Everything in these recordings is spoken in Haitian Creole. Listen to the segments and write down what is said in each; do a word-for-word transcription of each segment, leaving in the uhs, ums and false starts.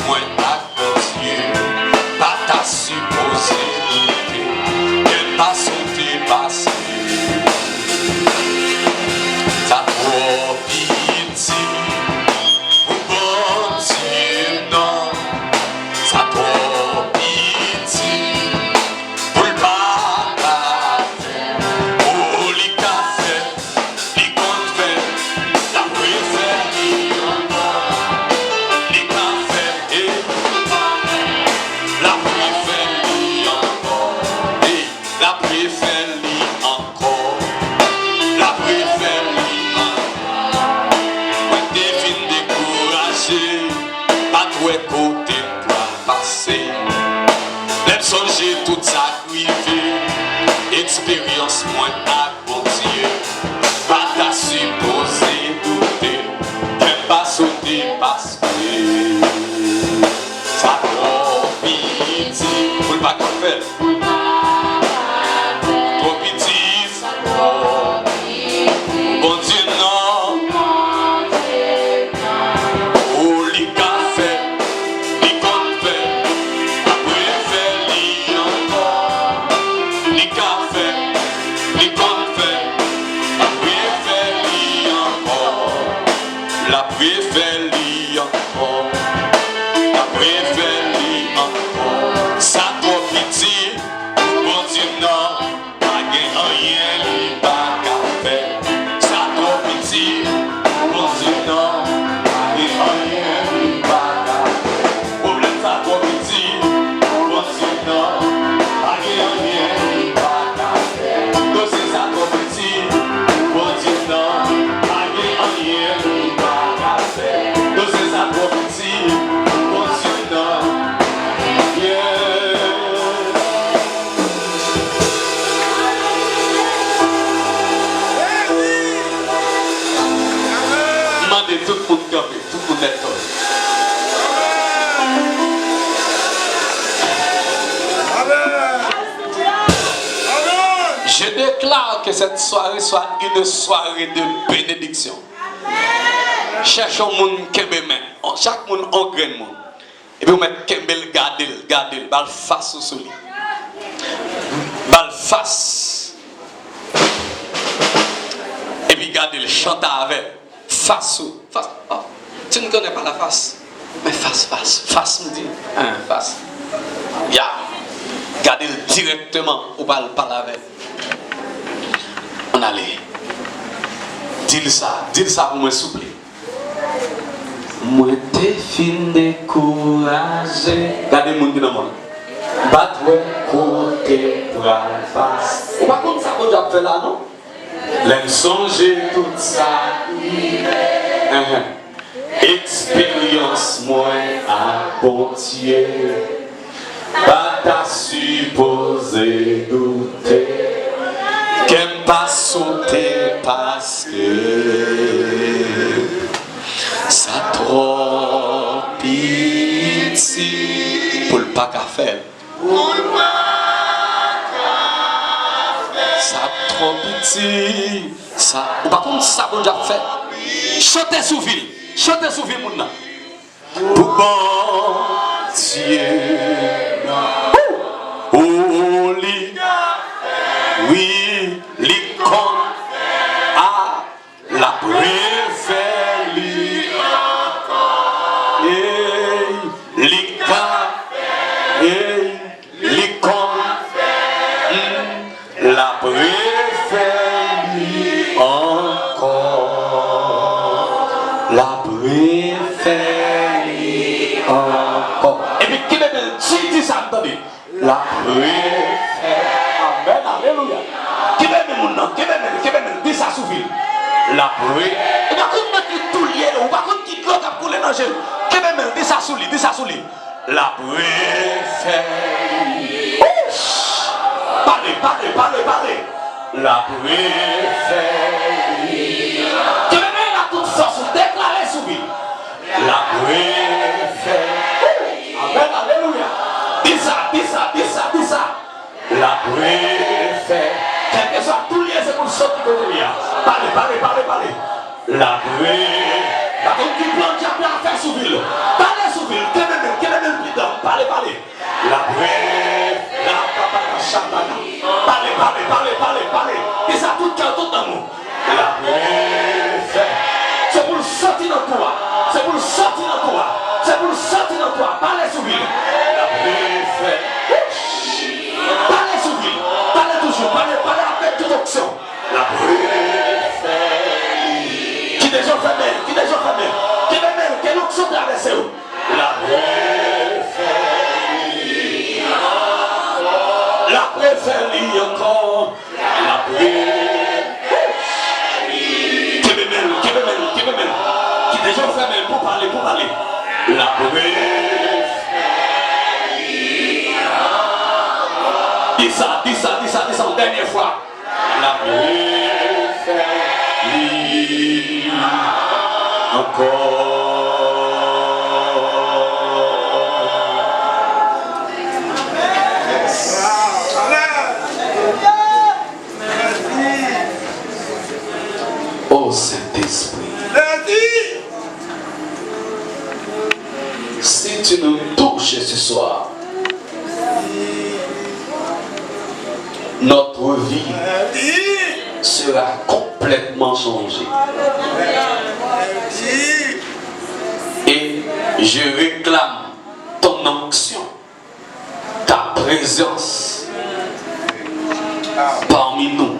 Mwen ak Bondye pa ta sipoze doute, kè m pa sote pase. Sa twò piti pou Bondye, non. Sa twò piti pou l pa ka fè. O, li ka fè, li konn fè, l ap refè li ankò. Li ka fè, e, l ap refè li ankò. E, l ap refè li ankò. L ap refè li ankò. Mwen te fin dekouraje, pa t wè kote m pral pase. Lè m sonje tout sa k rive, eksperyans mwen ak Bondye pa ta sipoze doute, kè m pa sote paske sa twò piti pou l pa ka fè l. Twò piti, sa twò piti. Bondye non. O, li ka fè, li konn fè, l ap refè li ankò. Li ka fè, li konn fè, l ap refè li ankò. L ap refè li ankò. L ap refè li ankò. Sa twò piti pou Bondye non. Pa gen anyen li pa ka fè. Sa twò piti pou Bondye non. Pa gen anyen li pa ka fè. Pwoblèm sa twò piti pou Bondye non. Pa gen anyen li pa ka fè. Dosye sa twò piti pou Bondye non. Pa gen anyen li pa ka fè. Dosye sa twò piti pou Bondye non. Yeah. M mande tout moun kanpe, tout moun lève kanpe. Je déclare que cette soirée soit une soirée de bénédiction. Chèche yon moun, kenbe men. Chak moun, yon grenn moun. Epi ou mèt kenbe l, gade l, gade l, ba l fas ou sou li. Ba l fas. Epi gade l, chante avè l. Fas ou, fas, oh, tu ne connais pas la face. Men fas, fas, fas, m di. Hein, fas. Ya. Gade l dirèkteman, ou pral pale avè l. Ann ale. Di l sa, di l sa pou mwen, souple. Mwen te fin dekouraje. Gade moun ki nan mòn. Pa t wè kote pral pase. Ou pa konn sa Bondye ap fè la, non? Lè m sonje tout sa k rive. Enhen. Eksperyans mwen ak Bondye pa ta sipoze doute. Kè m pa sote paske sa twò piti pou l pa ka fè l. Pou l pa ka fè l. Sa twò piti. Sa, ou pa konn sa Bondye ap fè. Chante sou vi l. Chante sou vi moun nan. Pou Bondye nan. Ou li. Wi, li konn. A, l ap refè li ankò. Ey, li ka. Ey, li konn. Hmm. L ap refè li ankò. L ap refè li ankò. Epi kenbe men l, di, di sa m tande. L ap refè. Amèn, alelouya. Kenbe men moun nan, kenbe men l, kenbe men l, di sa sou vi l. L ap re-, ou pa konn nan ki tou l ye, ou pa konn ki dlo k ap koule nan je l. Kenbe men l, di sa sou li, di sa sou li. L ap refè li. Ouch! Pale, pale, pale, pale. L ap refè li. Kenbe men l ak tout fòs ou, deklare sou vi l. L ap refè. Amèn, alelouya. Di sa, di sa, di sa, di sa. L ap refè. Kèlkeswa tou l ye, se pou l soti kote l ye a. Pale, pale, pale, pale. L ap re-, pa konn ki plan dyab la fè sou vi l. Pale sou vi l, kenbe men l, Pou pale, pou pale. L ap refè li ankò. Di sa, di sa, di sa, di sa yon dènyè fwa. L ap refè li ankò. O Sentespri, si tu nous touches ce soir, notre vie sera complètement changée. Et je réclame ton onction, ta présence parmi nous.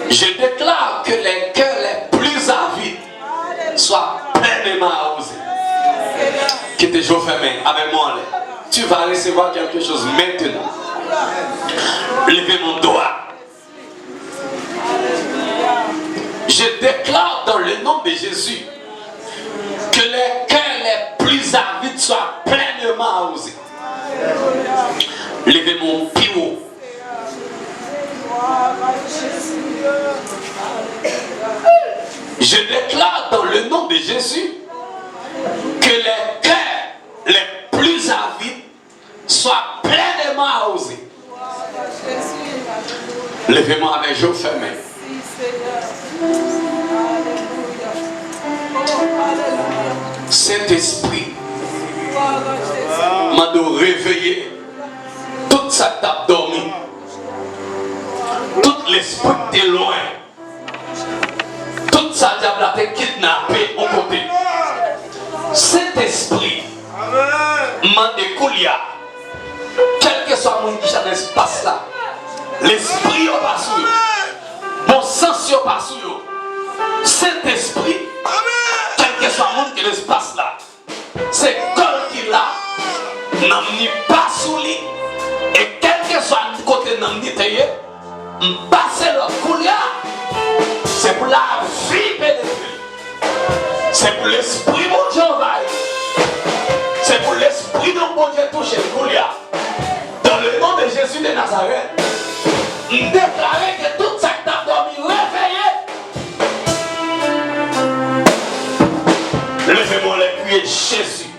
Je déclare que les cœurs les plus avides soient pleinement arrosés. Kite je w fèmen avèk mwen anlè. Tu vas recevoir quelque chose maintenant. Leve men w dwat. Je déclare dans le nom de Jésus que les cœurs les plus avides soient pleinement arrosés. Leve men w pi wo. Je déclare dans le nom de Jésus que les cœurs les plus avides soient pleinement arrosés. Leve men w avèk je w fèmen. Sentespri, mande w reveye tout sa k t ap dòmi, tout lespri k te lwen, tout sa dyab la te kidnape yon kote. Sentespri, m mande koulye a, kèlkeswa moun ki chita nan espas la, lespri yo pa sou yo, bon sans yo pa sou yo. Sentespri, kèlkeswa moun ki nan espas la, se kò l ki la, nanm ni pa sou li, e kèlkeswa kote nanm ni te ye, m pase lòd koulye a. Se pou lavi penetre l. Se pou Lespri Bondye anvayi l. Se pou Lespri Bondye touche l koulye a. Dans le nom de Jésus de Nazareth, m deklare ke tout sa k t ap dòmi reveye. Leve men w anlè, kriye Jezi.